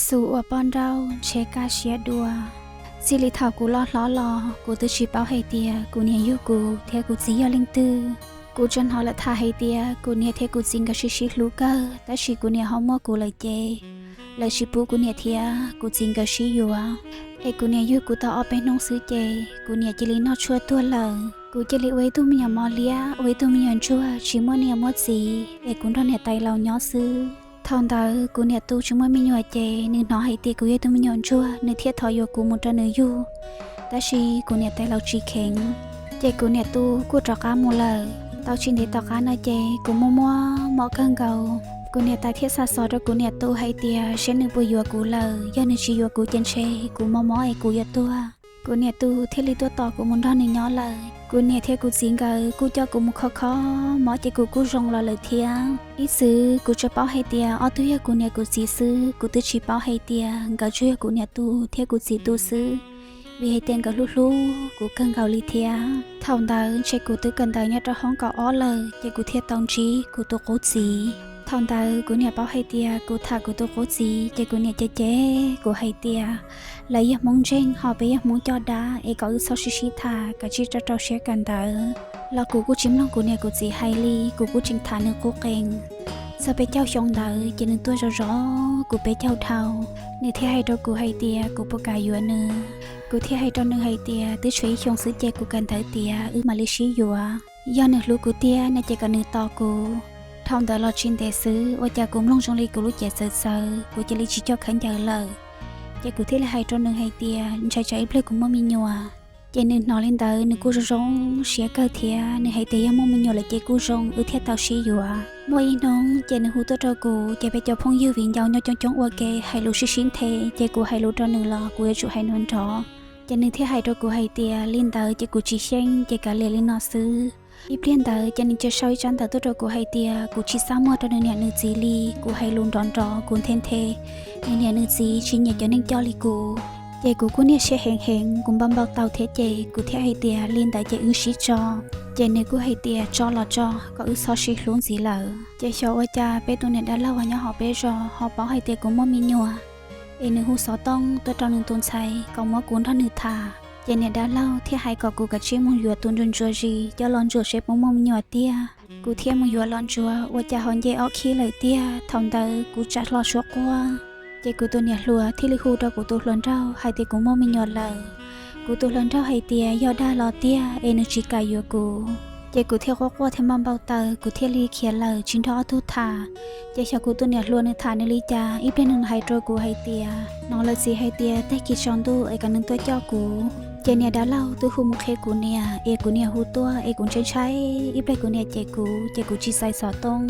Txus ua poj nrauj ntshe kaj siab dua. Txij li thaum kuv loj hlob los kuv twb tsis paub hais tias kuv niam yug kuv thiab kuv txiv yog leej twg. Kuv tsuas hnov lawv tham hais tias kuv niam thiab kuv txiv nkawd sib sib hlub kawg, tab sis kuv niam ho muaj kuv lawm ces lawv tsis pub kuv niam thiab kuv txiv nkawd sib yuav. Es kuv niam yug kuv tau ob peb hnub xwb ces kuv niam cia li noj tshuaj tuag lawm. Kuv cia li ua ib tug me nyuam mos liab, ua ib tug me nyuam ntsuag tsis muaj niam muaj txiv, es kuv nrog niam tais laus nyob xwb. Thaum ntawd kuv niam tu tsis muaj me nyuam ces nws hnov hais tias kuv yog ib tug me nyuam ntsuag, nws thiaj thov yuav kuv mus rau nws yug. Tab sis kuv niam tais laus tsis kheev, ces kuv niam tu kuj rov qab mus lawm. Tau tsis ntev tom qab no ces kuv muaj muaj mob kawg nkaus. Kuv niam tais thiaj xa xov rau kuv niam tu hais tias seb nws puas yuav kuv lawm, yog nws tsis yuav kuv ces ntshe kuv mob mob es kuv yuav tuag. Kuv niam tu thiaj li tuaj tos kuv mus nrog nws nyob lawm. Kuv niam thiab kuv txiv nkawd kuj coj kuv mus kho kho mob ces kuv kuj zoo los lawm thiab. Ib txwm kuv tsuas paub hais tias ob tug yog kuv niam kuv txiv xwb, kuv twb tsis paub hais tias nkawd tsuas yog kuv niam tu thiab kuv txiv tu xwb, vim hais tias nkawd hlub hlub kuv kawg nkaus li thiab. Thaum ntawd ntshe kuv twb kawm ntawv nyob rau hoob kaum ob lawm ces kuv thiaj tau ntsib kuv tus qub txiv. Thaum ntawd kuv niam paub hais tias kuv tham kuv tus qub txiv ces kuv niam cem cem kuv hais tias lawv yog Hmoob ntseeg ho peb yog Hmoob coj dab es kom wb txhob sib sib tham, kav tsij rau rau siab kawm ntawv. Los kuv kuj tsis mloog kuv niam kuv txiv hais li, kuv kuj tseem tham nws qub qees. Txog peb caug xyoo ntawd ces nws tuaj zov zov kuv peb caug dhau. Nws thiaj hais rau kuv hais tias kuv puas kam yuav nws. Kuv thiaj hais rau nws hais tias twb tshuav ib xyoo xwb ces kuv kawm ntawv tiav wb mam li sib yuav. Yog nws hlub kuv tiag no ces kom nws tos kuv. Thaum ntawd los tsis ntev xwb ua cas kuv mloog zoo li kuv lub cev txawv txawv, kuv cia li tsis coj khaub ncaws lawm. Ces kuv thiaj li hais rau nws hais tias ntshai tsam ib pliag kuv muaj me nyuam. Ces nws hnov li ntawd nws kuj zoo zoo siab kawg thiab, nws hais tias yog muaj me nyuam lawm ces kuj zoo, wb thiaj tau sib yuav. Muaj ib hnub ces nws hu tuaj rau kuv, ces peb cov phooj ywg viv ncaus nyob coob coob ua ke hais lus sib sib nthe, ces kuv hais lus rau nws los kuv yuav tsum hais nrov nrov. Ces nws thiaj hais rau kuv hais tias li ntawd ces kuv tsis xyeej, ces kav liam li no xwb. Ib pliag ntawd ces nws cia sau ib tsab ntawv tuaj rau kuv hais tias kuv tsis txaj muag rau nws niam nws txiv li, kuv hais lus nrov nrov, kuv nthe nthe, nws niam nws txiv tsis nyiam cov neeg coj li kuv. Ces kuv kuj niaj siab heev heev, kuv npau npau taws thiab ces kuv thiaj hais tias li ntawd ces wb sib tso. Ces nws kuj hais tias tso los tso, kom wb txhob sib hlub ntxiv lawm. Ces xyov ua cas peb tus niam dab laug uas nyob hauv peb zos ho paub hais tias kuv muaj me nyuam, es nws hu xov tooj tuaj rau nws tus ntxhais kom muab kuv nrog nws tham. Ces niam dab laug thiaj hais kom kuv kav tsij mus yuav tus ntsuag ntsuag zis coj los ntsuam seb puas muaj me nyuam tiag. Kuv thiaj mus yuav los ntsuam ua cas ho nce ob khib lawm tiag. Thaum ntawd kuv tsam hlo suab quaj. Ces kuv tus niam hluas thiaj li hu rau kuv tus hluas nraug hais tias kuv muaj me nyuam lawm. Kuv tus hluas nraug hais tias yog dag los tiag es nws tsis kam yuav kuv. Ces kuv thiaj quaj quaj thiab npau npau taws, kuv thiaj li khiav lawm tsis nrog ob tug tham. Ces xyov kuv tus niam hluas nws tham nws li cas, ib pliag nws hais rau kuv hais tias hnov lawv txiv hais tias tag kis tsaus ntuj es kom nws tuaj coj kuv. Ces niam dab laug twb hu mus qhia kuv niam es kuv niam hu tuaj es kuv ntshai ntshai, ib pliag kuv niam cem kuv ces kuv tsis xaiv xov tooj.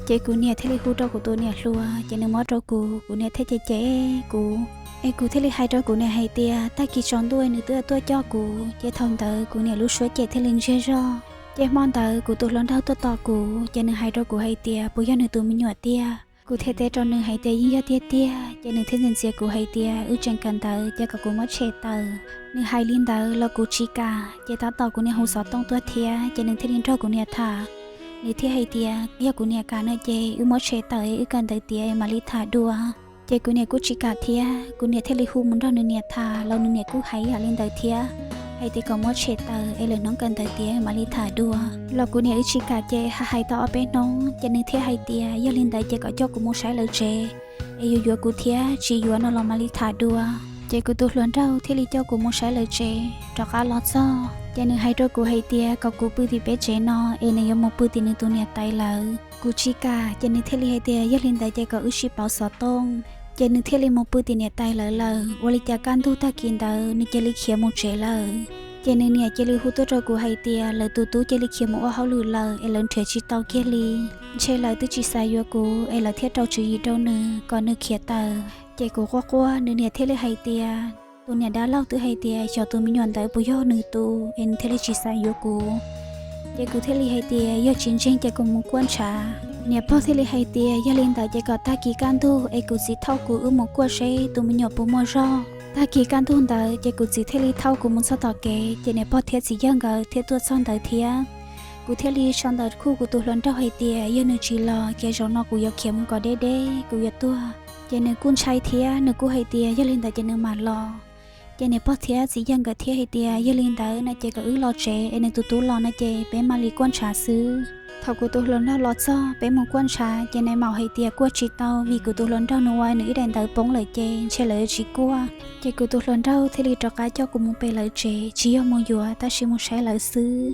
Ces kuv niam thiaj li hu rau kuv tus niam hluas ces nws muab rau kuv, kuv niam thiaj cem cem kuv. Es kuv thiaj li hais rau kuv niam hais tias tag kis tsaus ntuj nws twb tuaj coj kuv. Ces thaum ntawd kuv niam lub suab cem thiaj li ntsiag zog. Ces hmo ntawd kuv tus hluas nraug tuaj tos kuv ces nws hais rau kuv hais tias puas yog nws tus me nyuam tiag. Kuv thiaj teb rau nws hais tias yeej yog tiag tiag. Ces nws thiaj ntxias ntxias kuv hais tias wb tseem kawm ntawv ces kom kuv muab tshem tawm. Nws hais li ntawd los kuv tsis kam, ces tab tom kuv niam hu xov tooj tuaj thiab ces nws thiaj li nrog kuv niam tham. Nws thiaj hais tias yog kuv niam kam no ces wb muab tshem tawm es wb kawm ntawv tiav mam li tham dua. Ces kuv niam kuj tsis kam thiab, kuv niam thiaj li hu mus nrog nws niam tham los nws niam kuj hais yam li ntawd thiab, hais tias kom muab tshem tawm es lwm hnub kawm ntawv tiav mam li tham dua. Los kuv niam wb tsis kam ces hais hais tau ob peb hnub ces nws thiaj hais tias yog li ntawd ces kom coj kuv mus saib lawv tsev, es yuav yuav kuv thiab tsis yuav no los mam li tham dua. Ces kuv tus hluas nraug thiaj li coj kuv mus saib lawv tsev. Rov qab los txog ces nws hais rau kuv hais tias kom kuv pw tim peb tsev no es nws yuav mus pw tim nws tus niam tais lawv. Kuv tsis kam ces nws thiaj li hais tias yog li ntawd ces kom wb sib pauv xov tooj. Ces nws thiaj li mus pw tim niam tais lawv lawm. Ua li cas kaj ntug tag kis ntawd nws cia li khiav mus tsev lawm. Ces nws niam cia li hu tuaj rau kuv hais tias lawv tus tub cia li khiav mus ua hauj lwm lawm es lawv nrhiav tsis tau kiag li. Ntshe lawv twb tsis xav yuav kuv es lawv thiaj rau tswv yim rau nws kom nws khiav tawm. Ces kuv quaj quaj, nws niam thiaj li hais tias tus niam dab laug twb hais tias xyov tus me nyuam ntawd puas yog nws tus es nws thiaj li tsis xav yuav kuv. Ces kuv thiaj li hais tias yog tsis ntseeg ces kom mus kuaj ntshav. Niam pog thiaj li hais tias yog li ntawd ces kom tag kis kaj ntug es kuv txiv thauj kuv wb mus kuaj seb tus me nyuam puas muaj zog. Tag kis kaj ntug ntawd ces kuv txiv thiaj li thauj kuv mus txog tom kev ces niam pog thiab txiv yawg nkawd thiaj tuaj txog ntawd thiab. Kuv thiaj li sau ntawv khuj kuv tus hluas nraug hais tias yog nws tsis los ces zaum no kuv yuav khiav mus kom deb deb, kuv yuav tuag. Ces nws kuj ntshai thiab nws kuj hais tias yog li ntawd ces nws mam los. Ces niam pog thiab txiv yawg nkawd thiaj hais tias yog li ntawd no ces kom wb los tsev es nws tus tub los no ces peb mam li kuaj ntshav xwb. Thaum kuv tus hluas nraug los txog peb mus kuaj ntshav ces nais maum hais tias kuaj tsis tau vim kuv tus hluas nraug nws ua nws ib daim ntawv poob lawm ces ntshe lawv yuav tsis kuaj. Ces kuv tus hluas nraug thiaj li rov qab coj kuv mus pem lawv tsev, tsis yog mus yuav tab sis mus saib lawv xwb.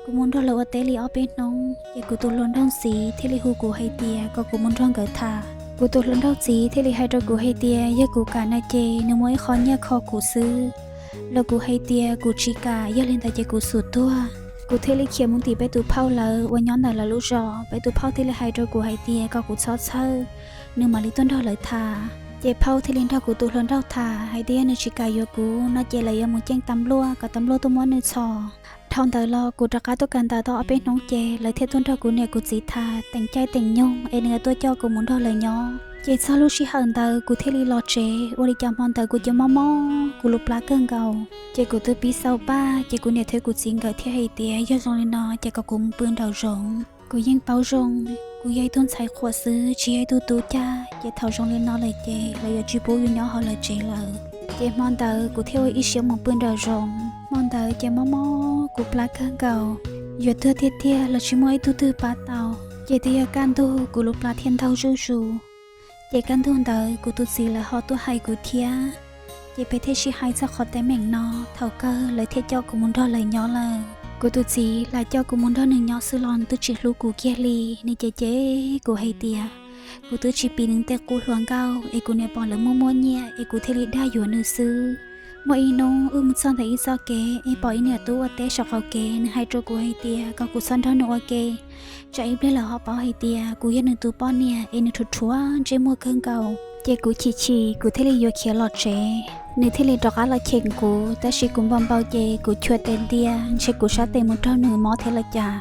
Kuv mus nrog lawv ua teb li ob peb hnub ces kuv tus hluas nraug txiv thiaj li hu kuv hais tias kom kuv mus nrog nkawd tham. Kuv tus hluas nraug txiv thiaj li hais rau kuv hais tias yog kuv kam no ces nws muab ib qho nyiaj kho kuv xwb, los kuv hais tias kuv tsis kam, yog li ntawd ces kuv xum tuag. Kuv thiaj li khiav mus tim peb tus phauj lawv uas nyob ntawm lawv lub zos, peb tus phauj thiaj li hais rau kuv hais tias kom kuv txhob txhawj, nws mam li tuaj nrog lawv tham. Ces phauj thiaj li nrog kuv tus hluas nraug tham hais tias yog nws tsis kam yuav kuv no ces lawv yuav mus ceeb tas luaj kom tas luaj tuaj muab nws txhom. Dhau ntawd los kuv rov qab tuaj kawm ntawv tau ob peb hnub ces lawv thiaj tuaj nrog kuv niam kuv txiv tham teem caij teem nyoog es nws yuav tuaj coj kuv mus nrog lawv nyob. Ces txog lub sij hawm ntawd kuv thiaj li los tsev, ua li cas hmo ntawd kuv cia mob mob kuv lub plab kawg nkaus. Ces kuv twb pib xaus paj, ces kuv niam thiab kuv txiv nkawd thiaj hais tias yog zoo li no ces kom kuv mus pw nraum zoov. Kuv yeej paub zoo, kuv yog ib tug ntxhais qhuas xwb tsis yog ib tug tub cag, ces thaum zoo li no lawm ces lawv yuav tsis pub yus nyob hauv lawv tsev lawm. Ces hmo ntawd kuv thiaj ua ib siab mus pw nraum zoov. Hmo ntawd ces mob mob kuv plab kawg nkaus, yuav tuag tiag tiag los tsis muaj ib tug twg pab tau. Ces twb yog kaj ntug kuv lub plab thiaj ntaug zuj zus. Ces kaj ntug ntawd kuv tus txiv lawv ho tuaj hais kuv thiab. Ces peb thiaj sib hais txog qhov teeb meem no, thaum kawg lawv thiaj coj kuv mus nrog lawv nyob lawm. Kuv tus txiv lam coj kuv mus nrog nws nyob xwb los nws twb tsis hlub kuv kiag li, nws cem cem kuv hais tias kuv twb tsis piv nws tej qub hluas nkauj es kuv niam pom lawv muaj muaj nyiaj es kuv thiaj li dag yuav nws xwb. Muaj ib hnub wb mus txog ntawm ib txoj kev es pom ib niam tub ua teb saum qaum kev, nws hais rau kuv hais tias kom kuv txhob nrog nws ua ke, tsam ib pliag lawv ho paub hais tias kuv yog nws tus poj niam es nws rhuav rhuav ntsej muag kawg nkaus. Ces kuv chim chim kuv thiaj li yuav khiav los tsev. Nws thiaj li rov qab los cheem kuv, tab sis kuv npau npau ces kuv chua tes ntia, ntshe kuv sab tes mus raug nws mob thiab los cas.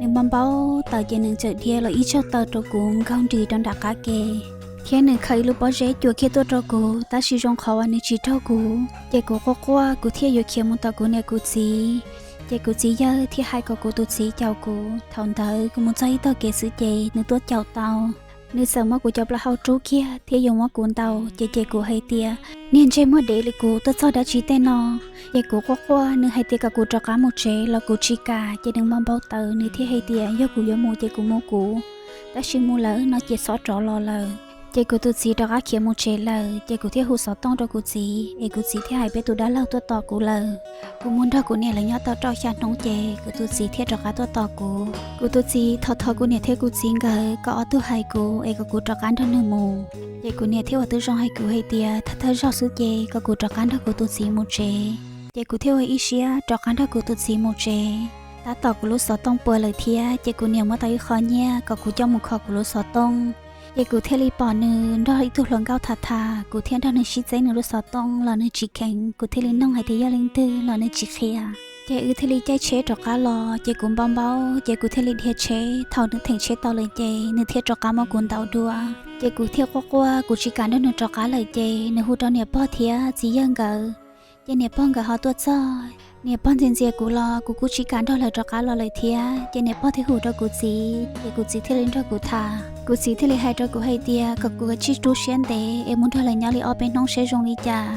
Nws npau npau taws ces nws txawm dhia los ib tsaug taw rau kuv nkaug nris rau nram qab ke, thiab nws khaws ib lub pob zeb cuam kiag tuaj rau kuv, tab sis zoo qhov uas nws tsis raug kuv. Ces kuv quaj quaj kuv thiaj yuav khiav mus tom kuv niam kuv txiv. Ces kuv txiv yawg thiaj hais kom kuv tus txiv caum kuv. Thaum ntawd kuv mus txog ib tog kev xwb ces nws tuaj caum tau. Nws txawm muab kuv cov plaub hau rub kiag thiab yuav muab kuv ntaus, ces ces kuv hais tias niag ntsej muag dev li kuv tuaj txog dab tsi tej no. Ces kuv quaj quaj, nws hais tias kom kuv rov qab mus tsev los kuv tsis kam, ces nws npau npau taws, nws thiaj hais tias yog kuv yuav mus ces kuv mus kuv, tab sis mus lawm no ces txhob rov los lawm. Ces kuv tus txiv rov qab khiav mus tsev lawm, ces kuv thiaj hu xov tooj rau kuv txiv, es kuv txiv thiaj hais peb tus dab laug tuaj tos kuv lawm. Kuv mus nrog kuv niam lawv nyob tau rau xya hnub ces kuv tus txiv thiaj rov qab tuaj tos kuv. Kuv tus txiv thov thov kuv niam thiab kuv txiv nkawd kom ob tug hais kuv es kom kuv rov qab nrog nws mus. Ces kuv niam thiaj ua tib zoo hais kuv hais tias thawj thawj zaug xwb ces kom kuv rov qab nrog kuv tus txiv mus tsev. Ces kuv thiaj ua ib siab rov qab nrog kuv tus txiv mus tsev. Tab tom kuv lub xov tooj puas lawm thiab, ces kuv niam muab tau ib qho nyiaj kom kuv coj mus kho kuv lub xov tooj. Ces kuv thiaj li pom nws nrog ib tug hluas nkauj tham tham, kuv thiaj nrog nws sib txeeb nws lub xov tooj los nws tsis kheev, kuv thiaj li nug hais tias yog leej twg los nws tsis qhia. Ces wb thiaj li caij tsheb rov qab los, ces kuv npau npau, ces kuv thiaj li dhia tsheb. Thaum nws theem tsheb tau lawm ces nws thiaj rov qab muab kuv ntaus dua. Ces kuv thiaj quaj quaj, kuv tsis kam nrog nws rov qab lawm ces nws hu rau niam pog thiab txiv yawg nkawd. Ces niam pog nkawd ho tuaj txog, niam pog ntxias ntxias kuv los kuv kuj tsis kam nrog lawv rov qab los lawm thiab. Ces niam pog thiaj hu rau kuv txiv, ces kuv txiv thiaj li nrog kuv tham. Kuv txiv thiaj li hais rau kuv hais tias kom kuv kav tsij rub siab ntev es mus nrog lawv nyob li ob peb hnub seb zoo li cas.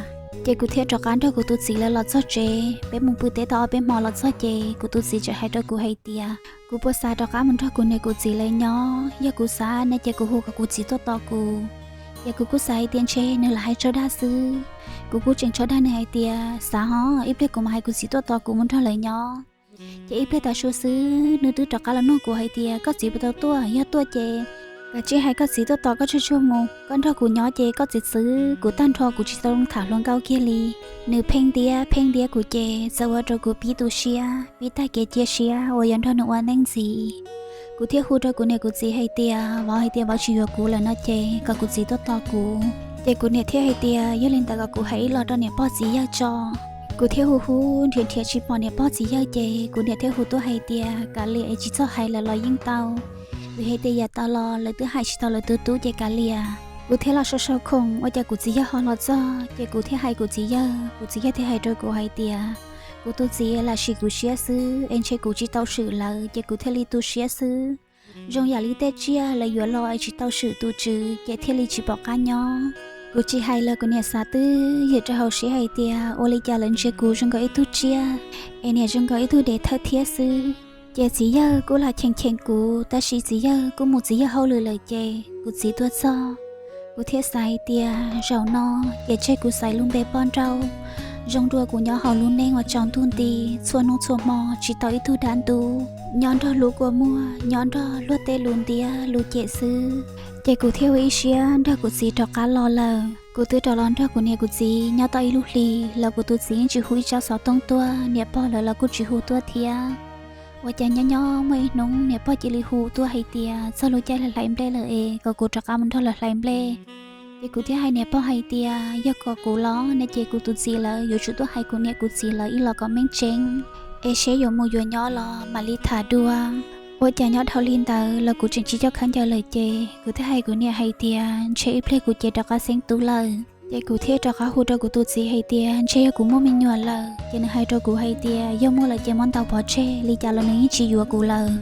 Ces kuv thiaj rov qab nrog kuv tus txiv lawv los txog tsev, peb mus pw teb tau ob peb hmo los txog ces kuv tus txiv txawm hais rau kuv hais tias kuv puas xav rov qab mus nrog kuv niam kuv txiv lawv nyob. Yog kuv xav no ces kuv hu kom kuv txiv tuaj tos kuv. Ces kuv kuj xav hais tias ntshe nws lam hais tso dag xwb. Kuv kuj tseem tso dag nws hais tias xav ho, ib pliag kuv mam hais kuv txiv tuaj tos kuv mus nrog lawv nyob. Ces ib pliag tav su xwb nws twb rov qab los nug kuv hais tias koj txiv puas tau tuaj, yog tuaj ces kav tsij hais koj txiv tuaj tos koj tsuag tsuag mus, koj nrog kuv nyob ces koj txiv txwv kuv tag nrho, kuv tsis tau tham hluas nkauj kiag li. Nws pheej ntiab pheej ntiab kuv ces txawm ua rau kuv pib tu siab, pib tag kev cia siab uas yuav nrog nws ua neej ntxiv. Kuv thiaj hu rau kuv niam kuv txiv hais tias vauv, hais tias vauv tsis yuav kuv lawm no ces kom kuv txiv tuaj tos kuv. Ces kuv niam thiaj hais tias yog li ntawd kom kuv hais ib los rau niam pog txiv yawg tso. Kuv thiaj hu hu nrhiav nrhiav tsis pom niam pog txiv yawg ces kuv niam thiaj hu tuaj hais tias kav liam es tsis txhob hais lawm los yeej tau, vim hais tias yav tas los lawv twb hais tsis tau lawv tus tub ces kav liam. Kuv thiaj los sau sau khoom ua cas kuv txiv yawg ho los txog, ces kuv thiaj hais kuv txiv yawg, kuv txiv yawg thiaj hais rau kuv hais tias kuv tus txiv lam sim kuv siab xwb es ntshe kuv tsis tau swm lawv ces kuv thiaj li tu siab xwb. zoo yam li tej tsiaj lawv yuav los es tsis tau swm tus tswv ces thiaj li tsis pom qab nyob. Kuv tsis hais los kuv niam xav twb ywm rau hauv siab hais tias ua li cas lawv ntsia kuv zoo nkaus ib tug tsiaj, es niam zoo nkaus ib tug dev thawj thiab xwb. Ces txiv yawg kuj los cheem cheem kuv, tab sis txiv yawg kuj mus txiv yawg hauj lwm lawm ces kuv txiv tuaj txog, kuv thiaj xav hais tias zaum no ces tseg kuv xaiv lub npe poj nrauj, zoo dua kuv nyob hauv lub neej uas tsaus ntuj nti, txhua hnub txhua hmo tsis tau ib tug dab ntub, nyob nrog lub kua muag, nyob nrog luag tej lus ntiab lus cem xwb. Ces kuv thiaj ua ib siab nrog kuv txiv rov qab los lawm. Kuv twb rov los nrog kuv niam kuv txiv nyob tau ib lub hlis los kuv tus txiv yeej tsis hu ib tsab xov tooj tuaj, niam pog lawv los kuj tsis hu tuaj thiab. Ua cas nyob nyob muaj ib hnub niam pog cia li hu tuaj hais tias txog lub caij lawv hlais nplej lawm es kom kuv rov qab mus nrog lawv hlais nplej. Ces kuv thiaj hais niam pog hais tias yog kom kuv los ne ces kuv tus txiv lawv yuav tsum tuaj hais kuv niam kuv txiv lawv ib los kom meej tseeb, es seb yuav mus yuav nyob los mam li tham dua. Ua cas nyob dhau li ntawd los kuv tseem tsis coj khaub ncaws lawm ces kuv thiaj hais kuv niam hais tias ntshe ib pliag kuv ces rov qab xeeb tub lawm. Ces kuv thiaj rov qab hu rau kuv tus txiv hais tias ntshe yog kuv muaj me nyuam lawm, ces nws hais rau kuv hais tias yog muaj lawm ces muab ntaus pov tseg, li cas los nws yeej tsis yuav kuv lawm.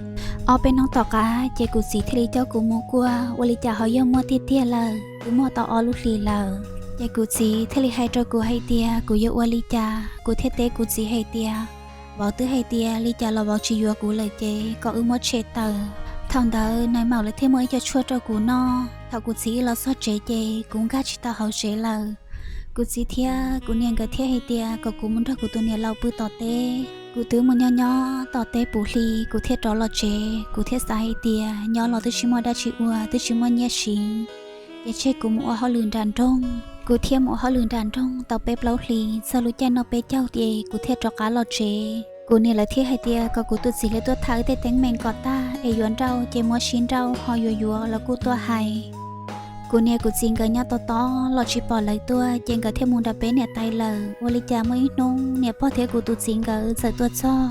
Ob peb hnub tom qab ces kuv txiv thiaj li coj kuv mus kuaj ua li cas ho yog muaj tiag tiag lawm, twb muaj tau ob lub hlis lawm. Ces kuv txiv thiaj li hais rau kuv hais tias kuv yuav ua li cas, kuv thiaj teb kuv txiv hais tias vauv twb hais tias li cas los vauv tsis yuav kuv lawm ces kom wb muab tshem tawm. Thaum ntawd nais maum lawv thiaj muab ib co tshuaj rau kuv noj. Thaum kuv txiv wb los txog tsev ces kuv nkag tsis tau hauv tsev lawm. Kuv txiv thiab kuv niam nkawd thiaj hais tias kom kuv mus nrog kuv tus niam laus pw tom teb. Kuv twb mus nyob nyob tom teb puv hli kuv thiaj rov los tsev. Kuv thiaj xav hais tias nyob los twb tsis muaj dab tsi ua, twb tsis muaj nyiaj siv, ces tseg kuv mus ua hauj lwm nram nroog. Kuv thiaj mus ua hauj lwm nram nroog tau peb plaub hlis, txog lub caij noj peb caug ces kuv thiaj rov qab los tsev. Kuv niam lawv thiaj hais tias kom kuv tus txiv lawv tuaj tham wb tej teeb meem kom tag es yuav nrauj ces muab sib nrauj, ho yuav yuav los kuj tuaj hais. Kuv niam kuv txiv nkawd nyob tob tob los tsis pom lawv tuaj ces nkawd thiaj mus nram peb niam tais lawm. Ua li cas muaj ib hnub niam pog thiab kuv tus txiv nkawd txawm tuaj txog,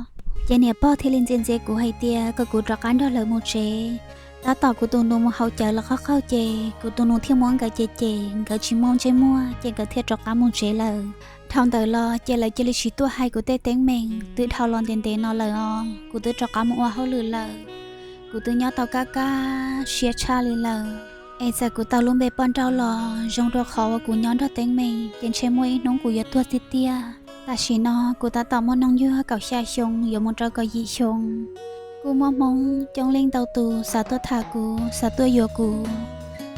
ces niam pog thiaj li ntxias ntxias kuv hais tias kom kuv rov qab nrog lawv mus tsev. Tab tom kuv tus nus mus haus cawv los qaug qaug ces kuv tus nus thiaj muab nkawd cem cem, nkawd tsis muaj ntsej muag ces nkawd thiaj rov qab mus tsev lawm. Dhau ntawd los ces lawv cia li tsis tuaj hais kuv tej teeb meem, twb dhau los ntev ntev no lawm os, kuv twb rov qab mus ua hauj lwm lawm. Kuv twb nyob tau kaj kaj siab tshaj li lawm. Es txawm kuv tau lub npe poj nrauj los zoo dua qhov uas kuv nyob nrog teeb meem ces ntshe muaj ib hnub kuv yuav tuag tiag tiag. Tam sim no kuv tab tom muaj noog yuag kaum xya xyoo yuav mus rau kaum yim xyoo. Kuj muaj Hmoob coob leej ntau tus xav tuaj tham kuv, xav tuaj yuav kuv,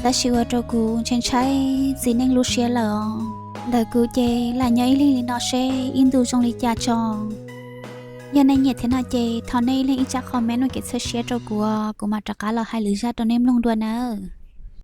tab sis ua rau kuv ntshai ntshai txiv neej lub siab lawm os. Ntawm kuv ces lam nyob ib leeg li no seb ib ntus zoo li cas tso. Yog nej nyiam thiab no ces thov nej ib leeg ib tsab comment ua kev txhawb siab rau kuv, kuv mam rov qab los hais lwm zaj rau nej mloog dua nawb.